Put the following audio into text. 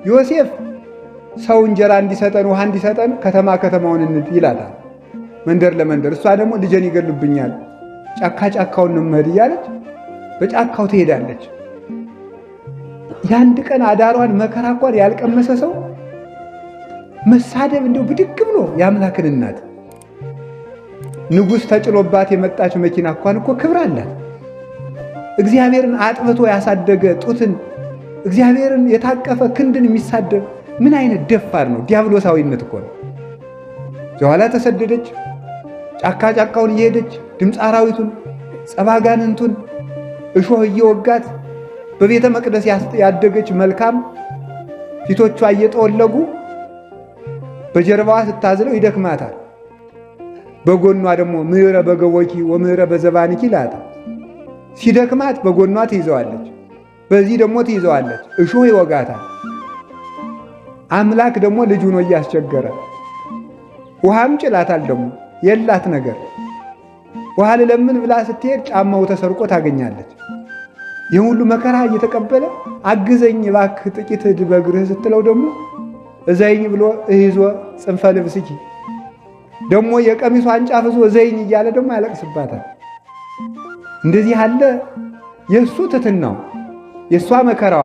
ዮሴፍ ሰው እንጀራ እንዲሰጠን ውሃ እንዲሰጠን ከተማ ከተማውን እንድ ይላታል፣ መንደር ለመንደር። እሷ ደግሞ ልጄን ይገሉብኛል፣ ጫካ ጫካውን ነው የምሄድ እያለች በጫካው ትሄዳለች። የአንድ ቀን አዳሯን መከራ እንኳን ያልቀመሰ ሰው መሳደብ እንደው ብድግ ብሎ የአምላክን እናት ንጉሥ ተጭኖባት የመጣች መኪና እንኳን እኮ ክብር አላት። እግዚአብሔርን አጥብቶ ያሳደገ ጡትን እግዚአብሔርን የታቀፈ ክንድን የሚሳደብ ምን አይነት ደፋር ነው? ዲያብሎሳዊነት እኮ ነው። የኋላ ተሰደደች። ጫካ ጫካውን እየሄደች ድምፀ አራዊቱን ጸባጋንንቱን እሾህ እየወጋት በቤተ መቅደስ ያደገች መልካም ፊቶቿ እየጠወለጉ በጀርባዋ ስታዝለው ይደክማታል። በጎኗ ደግሞ ምዕረ በገቦኪ ወምዕረ በዘባንኪ ይላታል። ሲደክማት በጎኗ ትይዘዋለች፣ በዚህ ደግሞ ትይዘዋለች። እሾህ ይወጋታል። አምላክ ደግሞ ልጁ ነው እያስቸገረ ውሃም ጭላታል። ደግሞ የላት ነገር ውሃ ልለምን ብላ ስትሄድ ጫማው ተሰርቆ ታገኛለች። ይህ ሁሉ መከራ እየተቀበለ አግዘኝ እባክህ ጥቂት ሂድ በእግርህ ስትለው ደግሞ እዘይኝ ብሎ እይዞ ጽንፈ ልብስኪ ደግሞ የቀሚሷን ጫፍ ይዞ እዘይኝ እያለ ደግሞ ያለቅስባታል። እንደዚህ ያለ የእሱ ትትናው የእሷ መከራዋ።